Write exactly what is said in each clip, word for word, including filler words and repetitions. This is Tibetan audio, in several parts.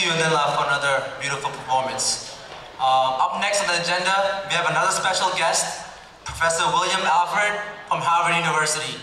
Yondenla for another beautiful performance. Um, up next on the agenda, we have another special guest, Professor William Alford from Harvard University.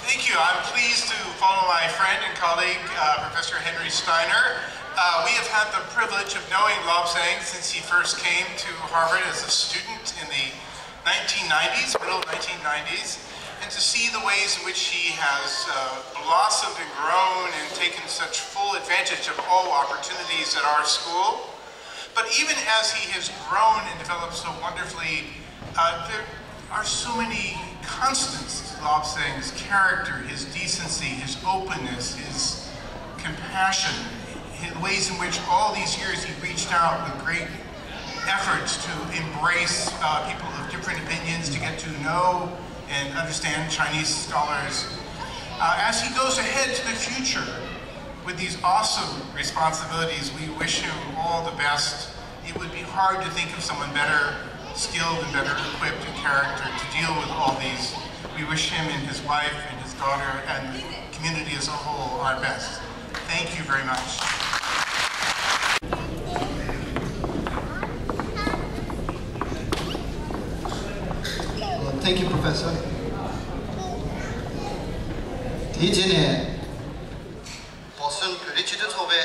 Thank you. I'm pleased to follow my friend and colleague, uh, Professor Henry Steiner. Uh, we have had the privilege of knowing Lobsang since he first came to Harvard as a student in the nineteen nineties, middle nineteen nineties, and to see the ways in which he has, uh, blossomed and grown and taken such full advantage of all opportunities at our school. But even as he has grown and developed so wonderfully, uh, there are so many constants to Lobsang's character, his decency, his openness, his compassion, the ways in which all these years he reached out with great efforts to embrace, uh, people of different opinions, to get to know and understand Chinese scholars. Uh, as he goes ahead to the future with these awesome responsibilities, we wish him all the best. It would be hard to think of someone better skilled and better equipped in character to deal with all these. We wish him and his wife and his daughter and the community as a whole our best. Thank you very much. Thank you, Professor. དེའི་རྗེས་ནས་བོ་སི་ཊོན་བོད་རིགས་སྤྱི་མཐུན་ཚོགས་པའི་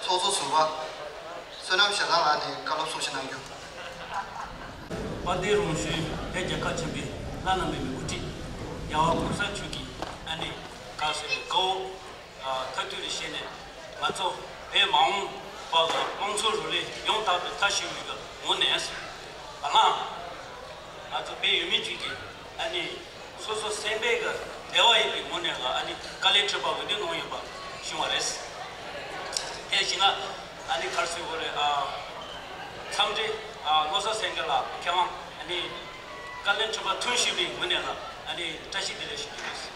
ཚོགས་གཙོ་ཟུར་པ་བསོད་ནམས་ཞལ་བཟང་ལགས་ནས་བཀའ་སློབ་གསུང་བཤད་གནང་རྒྱུ། དཔལ་ལྡན་རོང་ཆུའི་བོད་རྒྱལ་ཁབ་ཆེན་པོའི་བླ་ན་མེད་པའི་དབུ་ཁྲིད་རྒྱལ་བ་གོང་ས་མཆོག་གིས་ཨ་ནི་ག་ཟེར་དགའ་བོ་ཐབས་དུས་རེ་བཞེས་ནས་ང་ཚོ་བོད་མ་འོངས་པ་ལ་དམངས་གཙོ་རུ་ལས་ཡང་དག་པའི་མཐའ་ཞིག་ཡོད་པའི་ངོས་ནས་བ་ལང་ང་ཚོ་བོད་ཡུལ་མི་གཅིག་གིས་ཨ་ནི། སོ་སོ་སེམས་པའི་གི་བདེ་བ་ཡིན་པའི་ངོས་ནས་ལ་ཨ་ནི་དཀའ་ལས་ཁྲོད་པ་འོས་བསྡུ་གནང་ཡོད་པ་ཤེས་པ་རེད། དེ་བཞིན་ཨ་ནི་ག་རེ་ཟེར་དགོས་རེད། ཨ་འཚམས་འདྲི། ཨ་བློ་བཟང་སེང་གེ་ལགས་མཁས་དབང་ཨ་ནི་དཀའ་ལས་ཁྲོད་པ་ཐུན་བཞི་པའི་ངོས་ནས་ལ་ཨ་ནི་བཀྲ་ཤིས་བདེ་ལེགས་ཞུ་རྒྱུ་རེད།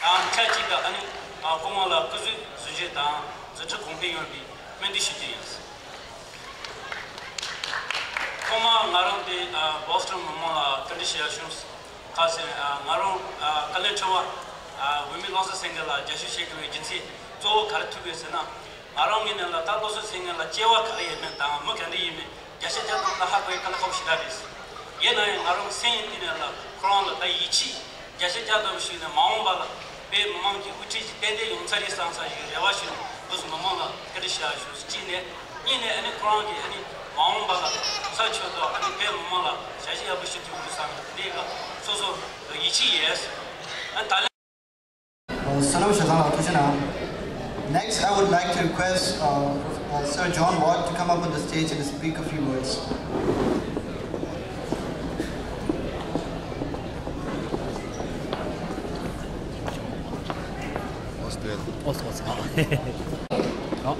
དང་ཆབས་ཅིག་ཏུ་ཨ་ནི་ཨ་སྐུ་ངོ་ལ་སྐུ་གཟུགས་བཟོད་བཞེས་དང་མཛད་འཕྲིན་གོང་འཕེལ་ཡོང་བའི་སྨོན་འདུན་ཞུ་རྒྱུ་ཡིན། ཐོག་མར་ང་རང་དེ་ཨ་བོ་སི་ཊོན་མི་མང་ལ་བཀའ་འདྲི་ཞུ་ཡ་བྱུང་། ག་ཟེར་ཨ་ང་རང་ཨ་དཀའ་ལས་ཁྲོད་པ་ཨ་འོས་མི་བློ་བཟང་སེང་གེ་ལ་རྒྱབ་སྐྱོར་བྱེད་དགོས་པའི་རྒྱུ་མཚན་གཙོ་བོ་ག་རེ་ཐུག་ཡོད་ཟེར་ན། ང་རང་ངོས་ནས་ལ་ད་བློ་བཟང་སེང་གེ་ལ་སྐྱེ་བ་ག་རེ་ཡིན་མིན་དང་མི་ག་འདྲ་ཡིན་མིན་བརྒྱ་ཆ་བརྒྱ་ཐམ་པ་ཧ་གོ་ཡི་དཀའ་ལས་ཁག་པོ་ཞེ་དྲག་རེད། ཡིན་ན་ཡང་ང་རང་སེམས་ཡིན་དེ་ནས་ལ་ཁོ་རང་ལ་ད་ཡིད་ཆེས། བརྒྱ་ཆ་བརྒྱ་ལྟ་བུ་ཞིག་ནས་མ་འོངས་པ་ལ་བོད་མི་མང་གི་དབུ་ཁྲིད་ཅིག་ཏན་ཏན་ཡོང་ཚར་རེད་བསམ་ས་ཞིག་རེ་བ་ཞིག་འདུག་མི་མང་ལ་བཀའ་འདྲི་ཞུ་ཡ་ཞུ་གཅིག་ནས་གཉིས་ནས་ཨ་ནི་ཁོ་རང་གིས་ཨ་ནི་མ་འོངས་པ་ལ་ས་ཆོད་དོ་ཨ་ནི་བོད་མི་མང་ལ་ཞབས་ཕྱི་ཡག་པོ་ཞིག་ཐུབ་འདུག་བསམ་འདི་ག་སོ་སོ་ཡིད་ཆེས་ཡོད། ཨ་ད་ལན། བསོད་ནམས་ཞལ་བཟང་ལགས་ཐུགས་རྗེ་གནང་། Next, I would like to request uh, uh, Sir John Watt to come up on the stage and speak a few words.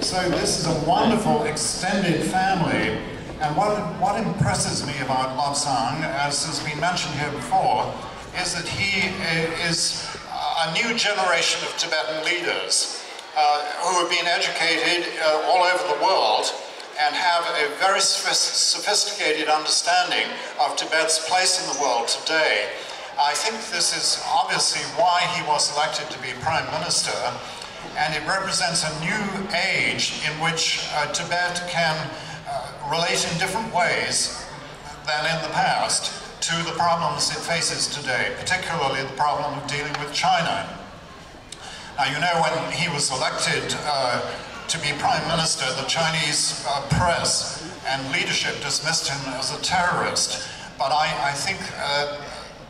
So this is a wonderful extended family, and what, what impresses me about Lobsang, as has been mentioned here before, is that he is a new generation of Tibetan leaders uh, who have been educated uh, all over the world and have a very sophis- sophisticated understanding of Tibet's place in the world today. I think this is obviously why he was elected to be Prime Minister, and it represents a new age in which uh, Tibet can uh, relate in different ways than in the past to the problems it faces today, particularly the problem of dealing with China. Now, you know, when he was elected uh, to be prime minister, the Chinese uh, press and leadership dismissed him as a terrorist. But I, I think uh,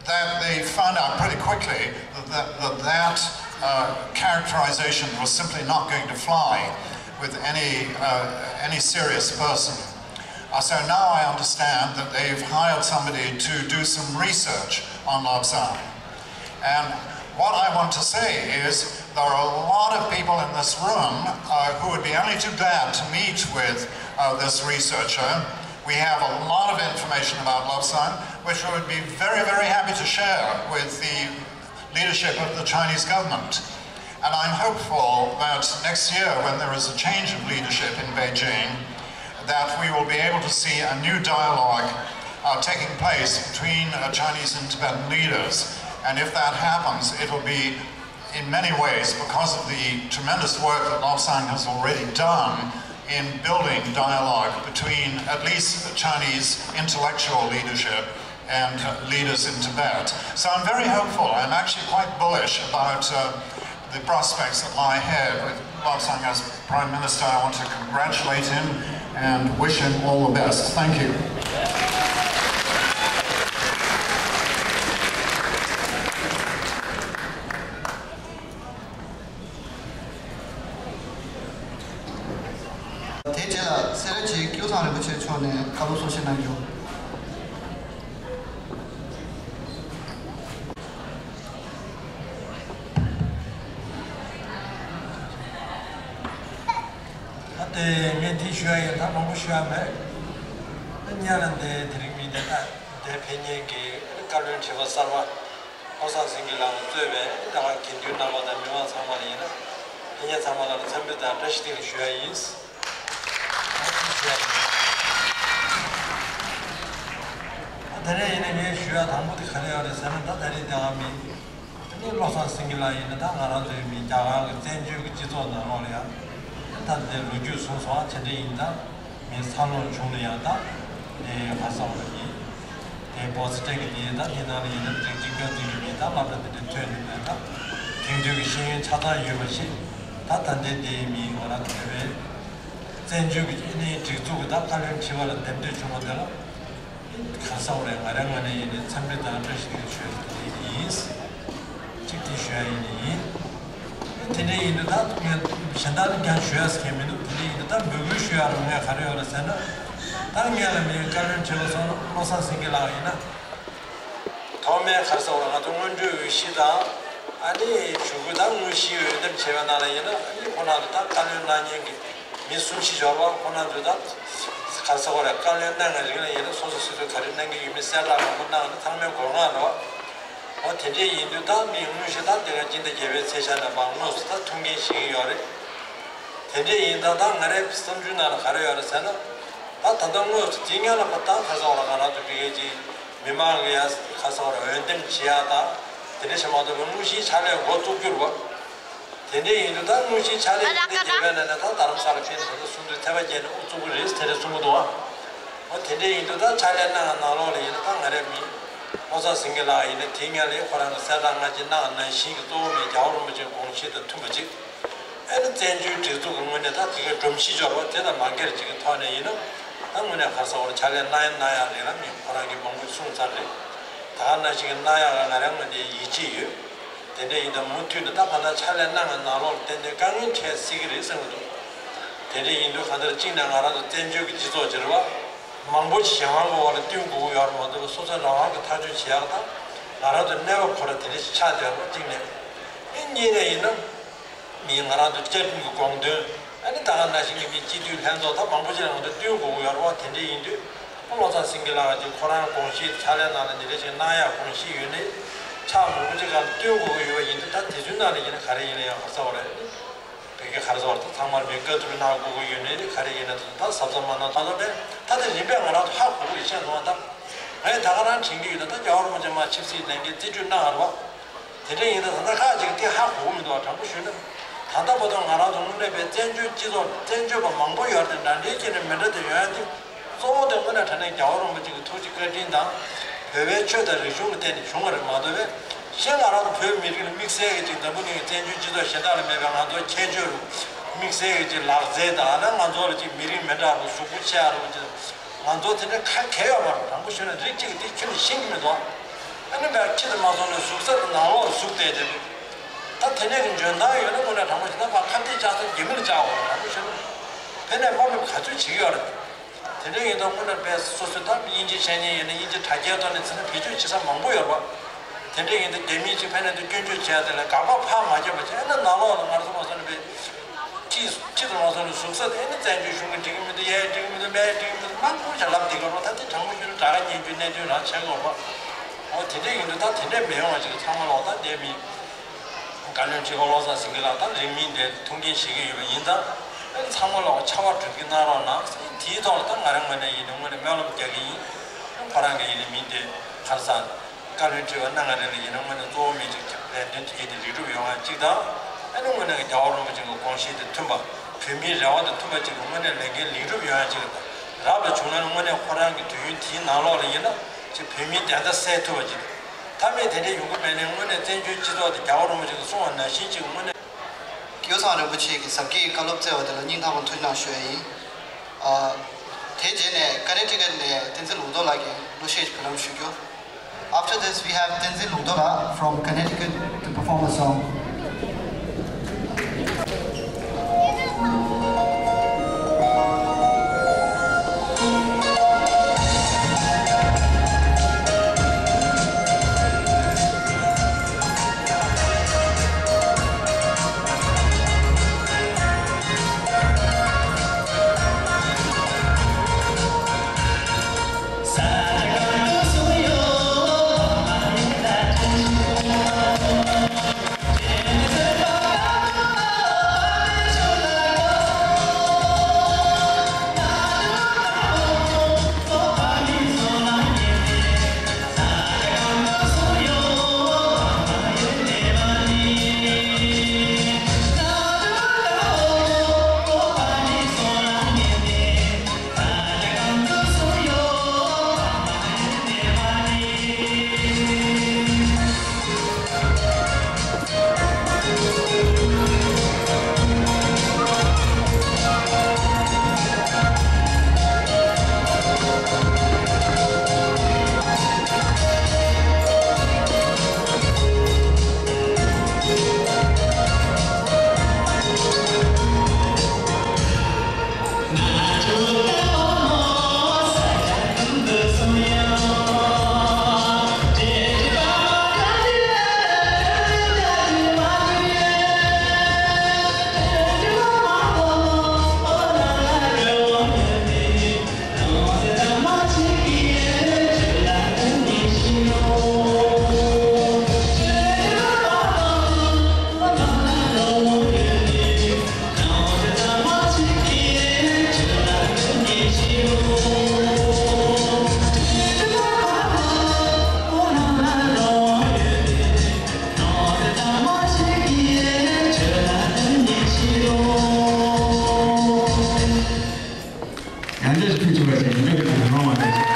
that they found out pretty quickly that that, that uh, characterization was simply not going to fly with any, uh, any serious person. Uh, so now I understand that they've hired somebody to do some research on Lobsang. And what I want to say is there are a lot of people in this room uh, who would be only too glad to meet with uh, this researcher. We have a lot of information about Lobsang, which we would be very, very happy to share with the leadership of the Chinese government. And I'm hopeful that next year, when there is a change of leadership in Beijing, that we will be able to see a new dialogue uh, taking place between uh, Chinese and Tibetan leaders. And if that happens, it'll be in many ways because of the tremendous work that Lobsang has already done in building dialogue between at least the Chinese intellectual leadership and leaders in Tibet. So I'm very hopeful. I'm actually quite bullish about uh, the prospects that lie ahead with Lobsang as Prime Minister. I want to congratulate him and wish him all the best. Thank you. དེའི་རྗེས་ལ་སེ་ར་བྱེས་ཀྱོག་ཚང་རིན་པོ་ཆེ་མཆོག་ནས་བཀའ་སློབ་གསུང་བཤད་གནང་རྒྱུ། ད་དེ་ངས་འདི་ཞུ་ཡ་ཡིན། ད་མང་པོ་ཞུ་ཡ་མེད། ད་སྔོན་ལ་འདི་དེ་རིང་མི་འདི་ད་འདི་ཕེབས་མཁན་གྱི་བཀའ་བློན་ཁྲི་པ་གསར་པ་བློ་བཟང་སེང་གེ་ལགས་གཙོས་པའི་ད་དགེ་འདུན་རྣམ་པ་དང་མི་མང་ཚང་མ་ལ་ཡིན་ན། ཕེབས་མཁན་ཚང་མ་ལ་འཚམས་འདྲི་དང་བཀྲ་ཤིས་བདེ་ལེགས་ཞུ་ཡ་ཡིན། ད་འདི་ཞུ་ཡ་ཡིན། ད་དེ་ནས་ཡིན་ན་ངས་ཞུ་ཡ་དང་པོ་དེ་ག་རེ་ཡོད་རེད་ཟེར་ན། ད་ད་རེས་དེ་ཨ་མི། ཨ་ནི་བློ་བཟང་སེང་གེ་ལགས་ཡིན་ན་ད་ང་རང་ཚོའི་མི་རྒྱ་གར་གྱི་བཙན་བྱོལ་གྱི་སྤྱི་ཚོགས་ནང་ལོགས་ལ་ཡང་ད་འདི་ལོ་རྒྱུས་གསུངས་སོང་། ཨ་དེ་འདྲ་ཡིན་ད་མི་འཚར་ལོངས་བྱུང་ན་ཡང་ད་དེ་ག་ས་འོ་ཡིན། དེ་བོ་སི་ཊེག་གི་དེ་ད་དེ་ནང་ལ་ཡིན་ན་རིགས་གཅིག་མཐུན་ཚུལ་གྱི་མི་ད་སློབ་གྲྭ་དེ་འདྲ་ཐོན་ནས་ད་དེང་དུས་ཀྱི་ཤེས་ཡོན་ཆ་ཚང་ཡོད་པ་ཞིག་ད་ད་འདི་དེའི་མི་ང་རང་ཚོ་བོད་པའི་བཙན་བྱོལ་གྱི་ཨ་ནི་སྒྲིག་འཛུགས་ཀྱི་ད་བཀའ་བློན་ཁྲི་པ་ལ་འདེམས་ཐོན་བྱུང་བ་དེ་ལ། ག་ས་འོ་རེད། ང་རང་ངོས་ནས་ཡིན་ནའི་འཚམས་འདྲི་དང་བཀྲ་ཤིས་བདེ་ལེགས་ཞུ་ཡ་དེ་ཡིན། གཅིག་དེ་ཞུ་ཡ་ཡིན་ནི་ཡིན། དེ་འདྲ་ཡིན་དུས་ད་ངས་གཞན་དག་ལ་ཀྱང་ཞུ་ཡ་ཟེར་མཁན་མི་འདུག་དེ་འདྲ་ཡིན་དུས་ད་འབོད་སྐུལ་ཞུ་ཡ་རུ་ངས་ག་རེ་ཡོད་ལ་ཟེར་ན། ད་ངས་ལ་མི་བཀའ་བློན་ཁྲི་པ་བློ་བཟང་སེང་གེ་ལགས་ཡིན་ན། ཐོག་མའི་ག་ས་འོ་རེད། ང་ཚོ་སྔོན་འགྲོའི་འོས་གཞི་དང་། ཨ་ནི་ཞུ་སྐུལ་དང་དངོས་གཞིའི་འོས་འདེམས་བྱས་པའི་ནང་ལ་ཡིན་ན། ཨ་ནི་ཁོ་རང་ཚོ་ད་བཀའ་བློན་གནང་མཁན་གྱི་མི་གསུམ་བཞི་འབྱོར་བ་ཁོ་རང་ཚོས་ད་ག་ས་འོ་རེད། བཀའ་བློན་གནང་བའི་རིང་ལ་ཡིན་ན་སོ་སོ་སོ་སོས་ག་རེ་གནང་གི་ཡོད་མེད་གསལ་བསྒྲགས་མང་པོ་གནང་ནས་ཚང་མས་མགོ་རྔ་རེད་བ། འོ་དེ་འདྲས་ཡིན་དུས་ད་མི་དངོས་གཞི་ད་དེ་ག་སྤྱི་ཟླ་བརྒྱད་པའི་ཚེས་ཆ་ནས་མར་དངོས་སུ་ད་ཐུག་འགན་བཞེས་ཀྱི་ཡོད་རེད། དེ་འདྲས་ཡིན་ད་ད་ང་རའི་བསམ་ཚུལ་ནང་ལ་ག་རེ་ཡོད་རེད་ཟེར་ན། ད་ད་ལྟ་དངོས་སུ་དེ་སྔོན་ལ་མ་ད་ག་ས་འོ་རེད། ང་རང་ཚོ་བི་ཀེ་ཅི་མི་མང་གི་ཡ་ག་ས་འོ་རེད། འོས་འདེམས་བྱེད་ཡ་ད་དེ་འདྲས་བྱེད་མ་ཐུབ་པའི་དངོས་གཞིའི་ཕྱག་ལས་འགོ་བཙུགས་རྒྱུ་རེད་བ། དེ་འདྲས་ཡིན་དུས་ད་དངོས་གཞིའི་ཕྱག་ལས་དེ་འདྲས་བྱེད་པའི་ནང་ནས་ད་རྡ་རམ་ས་ལ་ཕེབས་ནས་ད་ལྟ་གསུང་དུས་ཚད་པ་བརྒྱད་ནས་དབུ་བཙུགས་ཀྱི་རེད་དེ་འདྲས་གསུང་གི་འདུག་ཨ། འོ་དེ་འདྲས་ཡིན་དུས་ད་ཕྱག་ལས་གནང་ནང་ལོགས་ལ་ཡིན་ན་ད་ང་རའི་མི་བློ་བཟང་སེང་གེ་ལགས་ཡིན་ན་དེ་སྔོན་ལ་ཁོ་རང་གི་གསལ་བསྒྲགས་སྔ་ཕྱི་གནང་ནང་བཞིན་གྱི་གཙོ་བོ་མི་རྒྱལ་བ་རིན་པོ་ཆེའི་དགོངས་གཞི་དང་མཐུན་པ་ཅིག་ཨ་ནི་བཙན་བྱོལ་སྒྲིག་འཛུགས་ཀྱི་ངོས་ནས་ད་དེ་གའི་སྒྲོམ་གཞི་འབྱོར་བ་དེ་དང་མ་འགལ་ཅིག་གི་ཐོག་ནས་ཡིན་ན། ད་དངོས་གནས་ག་ས་འོ་རེད། ཕྱག་ལས་གནང་ཡ་གནང་ཡ་རེད་ལ། མི་ཁོ་རང་གིས་མང་པོ་གསུངས་ཚར་རེད། ད་ག་ནང་བཞིན་གྱི་གནང་ཡ་ང་རང་ངོས་ནས་ཡིད་ཆེས་ཡོད། དེ་འདྲ་ཡིན་དུས་མུ་མཐུད་ནས་ད་ག་ད་ཕྱག་ལས་གནང་བའི་ནང་ལོགས་ལ་ཏན་ཏན་དཀའ་ངལ་འཕྲད་སྲིད་ཀྱི་རེད་བསམ་གྱི་འདུག་དེ་འདྲ་ཡིན་དུས་གང་ལྟར་གཅིག་ནས་ང་རང་ཚོ་བཙན་བྱོལ་གྱི་སྤྱི་ཚོགས་ཅིག་རེད་བ། མང་པོ་ཞིག་གཞན་དབང་གི་འོག་ལ་བསྟུན་དགོས་ཀྱི་ཡོད་རེད་མ་གཏོགས་སོ་སོའི་རང་དབང་གི་ཐག་གཅོད་བྱེད་ཡག་དང་ང་རང་ཚོའི་གནས་བབ་ཁོ་རང་དེ་འདྲ་ཞིག་ཆགས་བསྡད་ཡོད་རེད་བ། གཅིག་ནས། ཨེ་གཉིས་ནས་ཡིན་ན། མི་ང་རང་ཚོ་བཅའ་ཁྲིམས་ཀྱི་དགོངས་དོན། ཨ་ནི་ད་ག་ནང་བཞིན་གྱི་མི་སྤྱི་འཐུས་ལྷན་ཚོགས་ད་མང་པོ་ཅིག་ལ་ང་ཚོ་བསྟུན་དགོས་ཀྱི་ཡོད་རེད་བ། དེ་འདྲ་ཡིན་དུས་ཨ་བློ་བཟང་སེང་གེ་ལགས་ཀྱིས་ཁོ་རང་དགོངས་གཞི་ཕྱག་ལས་ནང་ལ་འདི་འདྲ་ཞིག་གནང་ཡག་དགོངས་གཞི་ཡོད་ནའི་ཕྱག་མང་པོ་ཅིག་སྒང་ལ་བསྟུན་དགོས་ཀྱི་ཡོད་པ་ཡིན་དུས། ད་དེ་ཚོའི་ནང་ལ་ཡིན་ན་ག་རེ་ཡིན་ན་ཡང་ག་རེ་ཟེར་བ་རེད། བོད་སྐད་ག་རེ་ཟེར་བ་རེད། ད་ཚང་མར་མི་བཀའ་བསྡུར་གནང་དགོས་ཀྱི་ཡོད་ནའི་ག་རེ་ཡིན་ན་ད་གཟབ་གཟབ་མ་གནང་ད་ལོ་བས། ད་དེ་རིམ་པས་ང་རང་ཚོ་ཧ་གོ་གི་ཡོད་ཤེས་སོང་བ། ད་ངས་ད་ག་རང་དྲན་གྱི་ཡོད། ད་ད་རྒྱལ་བ་རིན་པོ་ཆེ་མར་ཆབ་སྲིད་ལས་འགན་རྩིས་སྤྲོད་གནང་བ་རེད་བ། དེ་འདྲ་ཡིན་ད་ད་ལྟ་ཁག་ཅིག་དེ་ཧ་གོ་གི་མི་འདུག་བ། དྲང་པོ་ཞུས་ན། ད་ལྟ་བར་དུ་ང་རང་ཚོ་དངོས་གནས་པའི་བཙན་བྱོལ་སྤྱི་ཚོགས་བཙན་བྱོལ་བ་མང་པོ་ཡོད་རེད། དེ་འདྲ་འདྲའི་སྐྱེས་ནས་མི་འདྲ་དེ་ཡོང་ཡ་དེ་གཙོ་བོ་དེ་དངོས་གནས་དྲང་གནས་རྒྱལ་བ་རིན་པོ་ཆེ་གི་ཐུགས་རྗེ་བཀའ་དྲིན་དང་། བོད་པའི་ཆོས་དང་རིག་གཞུང་གི་སྟེང་ནས་བྱུང་བ་རེད་མ་གཏོགས་པས། གཞན་ང་རང་ཚོ་བོད་མི་རིགས་ལ་དམིགས་བསལ་གྱི་ཅིག་འཛམ་བུ་གླིང་གི་བཙན་བྱོལ་སྤྱི་ཚོགས་གཞན་དག་ལ་མེད་པའི་ང་ཚོ་ཁྱད་ཆོས་རུ་དམིགས་བསལ་གྱི་ཅིག་ལག་རྩལ་དང་། ཨ་ནི་ང་ཚོ་ལ་ཅིག་མི་རིགས་མི་འདྲ་བ་གཟུགས་པོ་ཆེ་ཡ་རུ་ཅིག་ང་ཚོ་དེ་འདྲའི་ཁ་གས་ཡོད་མ་རེད། དྲང་པོ་ཞུས་ན་རིགས་གཅིག་གིས་དེ་ཁྱོན་ནས་ཤེས་ཀྱི་མི་འདུག་ཨ་ནི་བས་ཁྱི་དེ་མ་སོང་ནས་ཟུག་ས་དེ་ནང་ལོགས་ཟུག་བསྡད་དེ། ད་དེ་འདྲས་ཀྱི་འཇོན་ཐང་ཡོད་ན་དངོས་གནས་དྲང་པོ་ཞུས་ན་ཕར་ཁ་གཏད་བཅག་ས་རྒྱ་མི་ལ་བཅག་དགོས་རེད། དྲང་པོ་ཞུས་ན་ཕན་ནས་མ་ཕན་ག་ཚོད་བྱེད་ཀྱི་ཡོད་རེད། དེ་འདྲས་ཡིན་ད་དངོས་གནས་བས་སོ་སོས་ད་དབྱིན་ཇི་ཤེས་མཁན་ཡིན་ན་དབྱིན་ཇི་དྲ་རྒྱའི་ཐོག་ནས་བྱས་ན་བེད་སྤྱོད་བྱེད་ས་མང་པོ་ཡོད་རེད་བ། དེ་འདྲས་ཡིན་ད་རྒྱ་མིས་ཅིག་ཕན་ནས་དེ་སྐྱོན་བརྗོད་བྱས་ཡ་དེ་ལ་དགག་པ་ཕར་མ་བརྒྱབ་པ་བྱས་ན་ནང་ལོགས་ལ་ང་ཚོ་མ་སོང་ནས་བས། ཅི་ཅི་ཙམ་མ་སོང་ནས་ཟུག་ས་དེ་ནི་བཙན་བྱོལ་གཞུང་གིས་འགྲིག་གི་མི་འདུག་ཡས་འགྲིག་གི་མི་འདུག་མས་འགྲིག་གི་མི་འདུག་མང་པོ་ཞིག་ལབ་བསྡད་ཀྱི་རེད། ད་དེ་དྲང་པོ་ཞུས་ན་དགྲ་དགའ་གཉེན་སྐྱོང་གནད་དོན་རང་ཆགས་ཀྱི་རེད་བ། འོ་དེ་འདྲས་ཡིན་དུས་ད་དེ་འདྲས་མི་ཡོང་བ་ཞིག་ཚང་མ་ལོག་ད་འདས་མི་བཀའ་བློན་ཁྲི་པ་བློ་བཟང་སེང་གེ་ལགས་ད་རིང་མིན་དེ་ཐུགས་འགན་བཞེས་ཀྱི་ཡོད་པ་ཡིན་ཙང་། ཨ་ནི་ཚང་མ་ལོག་ཕྱར་བ་གྲུ་འདེགས་གནང་རོགས་གནང་། དེའི་ཐོག་ལ་ད་ང་རང་ངོས་ནས་ཡིན་ན་དངོས་གནས་སྨོན་ལམ་རྒྱག་གི་ཡིན། ཁོ་རང་གི་ཡིན་ན་མིན་དེ་ག་རེ་ཟེར། བཀའ་བློན་ཁྲི་པ་གནང་ག་རེ་ལ་ཡིན་ན་དངོས་གནས་གཙོ་བོ་མི་གཅིག་ལས་དོན་དེ་གྱད་དེ་ལེགས་གྲུབ་ཡོང་ཡ་གཅིག་དང་། ཨ་ནི་དངོས་གནས་ཀྱི་རྒྱལ་བ་རིན་པོ་ཆེ་གི་དགོངས་གཞི་དེ་མཐུན་པ། བོད་མིའི་རེ་བ་དང་མཐུན་པ་གཅིག་གི་དངོས་གནས་ལས་འགན་ལེགས་གྲུབ་ཡོང་ཡ་གཅིག་དང་། རབ་ཏུ་བྱུང་ན་ནི་དངོས་གནས་ཁོ་རང་གི་དུས་ཡུན་དེའི་ནང་ལོགས་ལ་ཡིན་ན་ཅིག་བོད་མིའི་བདེན་མཐའ་གསལ་ཐུབ་པ་གཅིག་དང་། མཐའ་མེད་དེ་འདྲ་ཡོང་གི་མེད་ནའི་དངོས་གནས་བཙན་བྱོལ་སྤྱི་ཚོགས་དེ་རྒྱལ་བ་རིན་པོ་ཆེ་གིས་གསུངས་པ་ནང་བཞིན་གཅིག་དངོས་གནས། ཀྱི་ཡོ་ཚང་རིན་པོ་ཆེ་གི་ཟབ་རྒྱས་བཀའ་སློབ་སྩལ་བ་དེ་ལ་སྙིང་ཐག་པ་ཐུགས་རྗེ་གནང་ཞུ་ཡ་ཡིན། ཨ། དེ་རྗེས་ནས་ཀ་ནེ་ཊི་ཀཊ་ནས་བསྟན་འཛིན་ལུང་རྟོགས་ལགས་ཀྱིས་གླུ་གཞས་ཤིག་བརྒྱུད་ལམ་ཞུ་རྒྱུ། After this, we have Tenzin Lungdola from Connecticut to perform a song. ཡང་བསྐྱར་ཞིག་ཕུལ་ཆོག་པ་ཞིག་ཡིན་ནོ་ཡིན་ནོ་རང་བ་རེད།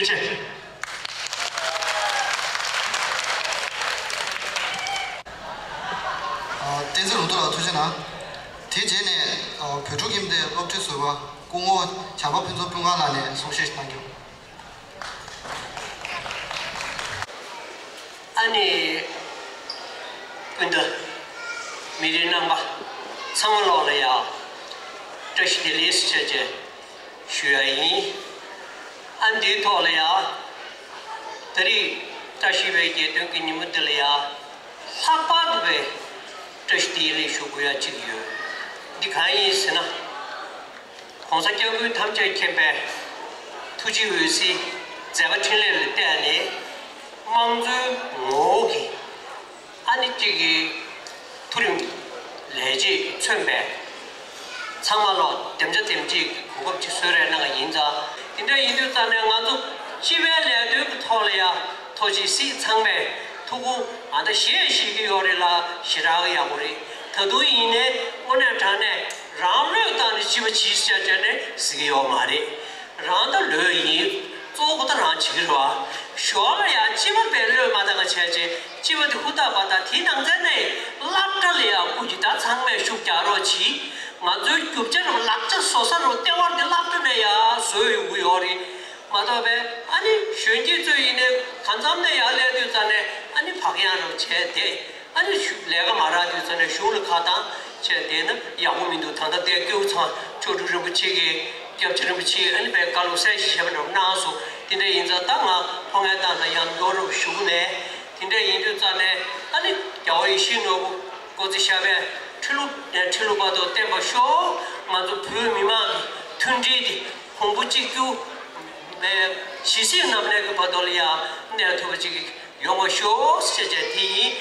ཐུགས་རྗེ་ཆེ། ཨ། བསྟན་འཛིན་ལུང་རྟོགས་ལགས་ཐུགས་རྗེ་གནང་། དེ་རྗེས་ནས་ཨ། བོད་ཕྲུག་ཁྱིམ་སྡེའི་སློབ་ཁྲིད་ཟུར་པ། སྐུ་ངོ་བྱམས་པ་ཕུན་ཚོགས་ཀུན་དགའ་ལགས་ནས་གསུང་བཤད་ཞིག་གནང་རྒྱུ། ཨ་ནི། སྤུན་ཟླ། མི་རིགས་རྣམ་པ། ཚང་མ་ལོག་ལ་ཡ། བཀྲ་ཤིས་བདེ་ལེགས་ཟེར་བྱས་ཞུ་ཡ་ཡིན། ཨ་འདིའི་ཐོག་ལ་ཡ། ད་རེས་བཀྲ་ཤིས་པའི་རྒྱལ་སྟོན་གྱི་ཉིན་མོ་འདི་ལ་ཡ། ལྷག་པར་དུ་བའི་བཀྲ་ཤིས་བདེ་ལེགས་ཞུ་དགོས་ཡ་གཅིག་ཡོད། འདི་གང་ཡིན་ཟེར་ན། ༸གོང་ས་༸སྐྱབས་མགོན་ཐམས་ཅད་མཁྱེན་པའི་ཐུགས་རྗེ་འོད་ཟེར་མཛད་པ་འཕྲིན་ལས་ལ་བརྟེན་ནས་དམངས་གཙོའི་ངོ་བོ་གི་ཨ་ནི་གཅིག་གི་མཐོ་རིམ་ལས་བྱེད་མཚོན་པའི་ཚང་མ་ལོ་དེམ་ཆ་དེམ་ཅིག་གི་གོ་སྐབས་ཅིག་གསོལ་རས་གནང་བ་ཡིན་ཙང་། དེ་འདྲ་ཡིན་དུས་ཙང་ནས་ང་ཚོ་སྤྱི་པའི་ལས་དོན་གི་ཐོག་ལ་ཡ་ཐུགས་རྗེ་གཟིགས། ཚང་མས་ཐུགས་ཁུར་ཨ་ད་བཞེས་བཞེས་ཀྱི་ཡོད་རེད་ལ་ཞེ་དྲག་ཡག་པོ་རེད། ད་དུང་ཡིན་ནའི་དངོས་གནས་དྲང་གནས། རང་བློས་བཏང་ནས་སྤྱི་པ་བྱེད་ཟེར་བྱས་ནས་ཟེར་གྱི་ཡོད་མ་རེད། རང་ད་ལོས་ཡིན། གཙོ་བོ་ཁོ་ད་རང་བྱེད་ཀྱི་རེད་བ། ཞོར་ལ་ཡང་སྤྱི་པ་བས་བློས་མ་བཏང་བ་བྱས་རྗེས་སྤྱི་པ་དེ་ཧུར་ཐག་པ་དང་དེའི་ནང་ཚན་ནས་སློབ་གྲྭ་ལ་ཡང་སྐུ་མཁྱེན་ད་ཚང་མས་ཤུགས་རྒྱག་རོགས་གྱིས། ང་ཚོའི་རྒྱུ་ཆ་རུ་ལག་ཆ་བཟོ་ས་རུ་ལྟེ་བར་དེ་སློབ་གྲྭ་ནས་ཡང་བཟོས་ཡོང་གི་ཡོད་རེད། མ་གཏོགས་པའི་ཨ་ནི་གཞོན་སྐྱེས་ཚོས་ཡིན་ནའི་གང་འཚམ་ནས་ཡར་སླེབས་དུས་ཙ་ནས་ཨ་ནི་བག་ཡངས་རུ་བྱས་ཏེ། ཨ་ནི་གཞུ་ལས་ཀ་མ་རག་དུས་ཙ་ནས་གཞུང་ལ་ཁ་བཏང་བྱས་བསྡད་ན་ཡག་པོ་མི་འདུག་ད་ལྟ་དེ་སྐྱེ་བོ་ཚང་མཆོག་སྤྲུལ་རིན་པོ་ཆེ་གིས་སྐྱབས་རྗེ་རིན་པོ་ཆེས་ཨ་ནི་དཔེ་བཀའ་སློབ་གསལ་ཞིག་བྱས་པ་འདྲ་པོ་གནང་སོང་། དེ་འདྲ་ཡིན་ཙང་ད་ང་ཕོ་ངན་བཏང་ན་ཡང་མགྱོགས་རུ་ཞུ་གི་མེད། དེ་འདྲ་ཡིན་དུས་ཙ་ནས་ཨ་ནི་རྒྱལ་བ་ཡིད་བཞིན་ནོར་བུ་སྐུ་ཚེ་ཞབས་པད་ཁྲི་ལོ་ནས་ཁྲི་ལོ་བར་དུ་བརྟན་པར་ཤོག་ང་ཚོ་བོད་མི་མང་གི་མཐུན་སྒྲིལ་དེ་གོང་བུ་གཅིག་གྱུར་ནས་ཇི་སྲིད་ནམ་གནས་ཀྱི་བར་དུ་ལ་ཡང་གནས་ཐུབ་པ་ཅིག་ཡོང་བ་ཤོག་ཅེས་བྱས་དེ་ཡིན།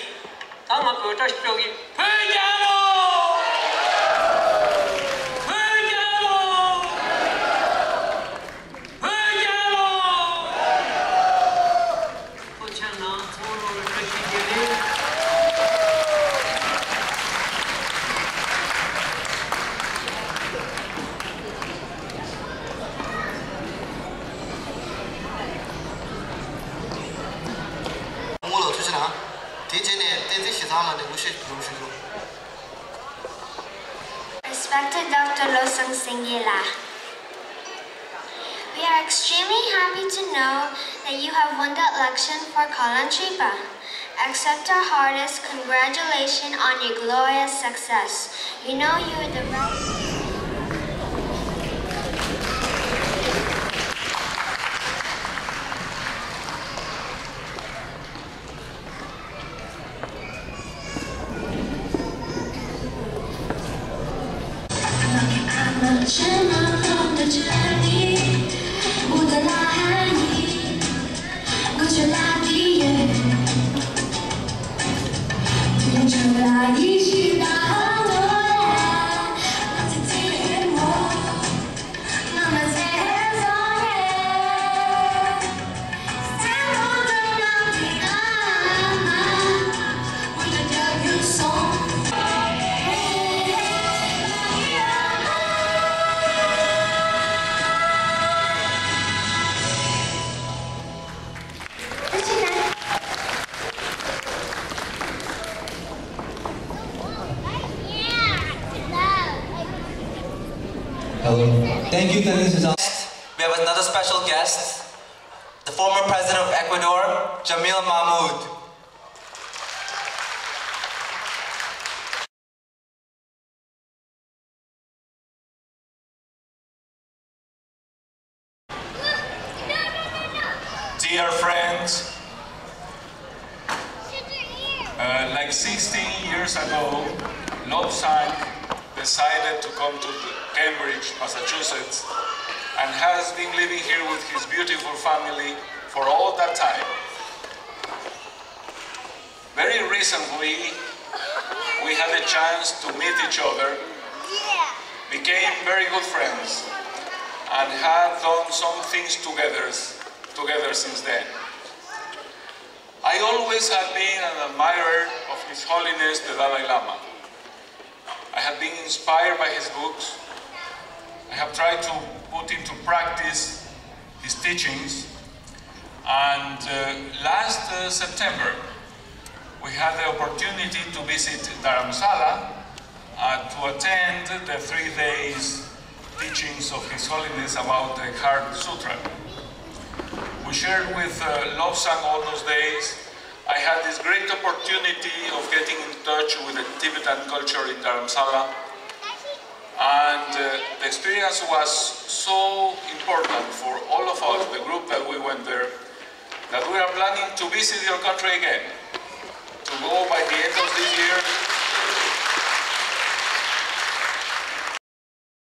ད་ང་བོད་སྒྲ་ཤོག་གི་བོད་རྒྱལ་ལོ། བོད་རྒྱལ་ལོ། བོད་རྒྱལ་ལོ། ཐུགས་རྗེ་གནང་། ཚང་མ་ལོ་ལ་བཀྲ་ཤིས་བདེ་ལེགས། སྐུ་ངོ་ལ་ཐུགས་རྗེ་གནང་། དེ་རྗེས་ནས་བསྟན་འཛིན་ཞེ་སྡང་ལགས་ནས་དབུ་བཞུགས་སྒྲུབ་ཞུ་རྒྱུ། Respected Doctor Losang Singela, we are extremely happy to know that you have won the election for Kalan Tripa. Accept our heartiest congratulations on your glorious success. We know you are the right Hello. Thank you, Dennis. We have another special guest, the former president of Ecuador, Jamil Mahmoud. Dear friends, uh, like sixteen years ago, Lobsang decided to come to Cambridge, Massachusetts, and has been living here with his beautiful family for all that time. Very recently, we had a chance to meet each other, became very good friends, and have done some things together, together since then. I always have been an admirer of His Holiness the Dalai Lama. I have been inspired by his books. I have tried to put into practice his teachings. And uh, last uh, September, we had the opportunity to visit Dharamsala uh, to attend the three days teachings of His Holiness about the Heart Sutra. We shared with uh, Lobsang all those days. I had this great opportunity of getting in touch with the Tibetan culture in Dharamsala. And uh, the experience was so important for all of us, the group that we went there, that we are planning to visit your country again, to go by the end of this year